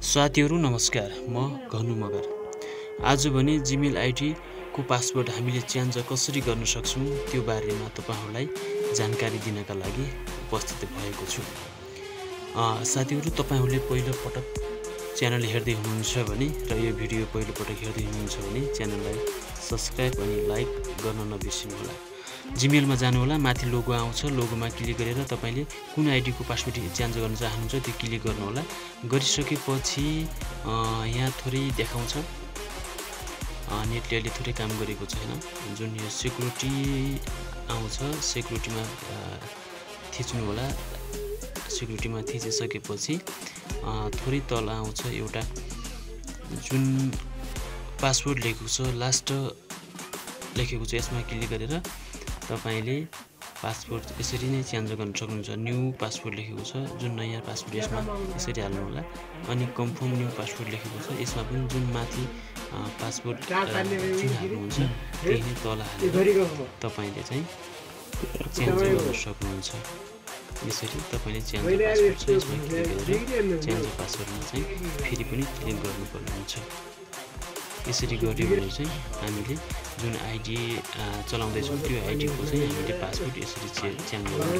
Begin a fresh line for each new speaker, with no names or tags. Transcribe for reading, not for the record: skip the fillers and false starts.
साथीहरु नमस्कार, म घनु मगर। आज भने जीमेल आईडी को पासवर्ड हामीले चेन्ज कसरी गर्न सक्छौं त्यो बारेमा तपाईहरुलाई जानकारी दिनका लागि उपस्थित भएको छु। साथीहरु तपाईहरुले पहिलो पटक च्यानल हेर्दै हुनुहुन्छ भने र यो भिडियो पहिलो पटक हेर्दै हुनुहुन्छ भने च्यानललाई सब्स्क्राइब अनि लाइक गर्न नबिर्सिनु होला। जीमेलमा जानु होला, माथि लोगो आउँछ, लोगोमा क्लिक गरेर तपाईले कुन आईडी को पासवर्ड चेन्ज गर्न चाहनुहुन्छ त्यो क्लिक गर्नु होला। गरिसकेपछि यहाँ थोरै देखाउँछ, नेटले अलि थोरै काम गरेको छैन। जुन यो सिक्युरिटी आउँछ, सिक्युरिटीमा थिच्नु होला। सिक्युरिटीमा थिचिसकेपछि थोरै तल आउँछ एउटा जुन पासवर्ड लेखेको छ, लास्ट लेखेको छ, यसमा क्लिक गरेर तपाईले पासवर्ड यसरी नै चेन्ज गर्न सक्नुहुन्छ। न्यू पासवर्ड लेखेको छ, जुन नयाँ पासवर्ड यसमा यसरी हाल्नु होला। अनि कन्फर्म न्यू पासवर्ड लेखेको छ, यसमा पनि जुन माथि पासवर्ड जुन हाल्नुहुन्छ त्यही नै तल हालेर तपाईले चाहिँ चेन्ज गर्न सक्नुहुन्छ। यसरी तपाईले चेन्ज पासवर्ड छ यसमा क्लिक गरेर चेन्ज पासवर्डमा चाहिँ फेरि पनि क्लिक गर्नुपर्ने हुन्छ। यसरी गर्यो भने चाहिँ हामीले जुन आईडी चलाउँदै छौं त्यो आईडी को चाहिँ हामीले पासवर्ड यसरी चेन्ज गर्न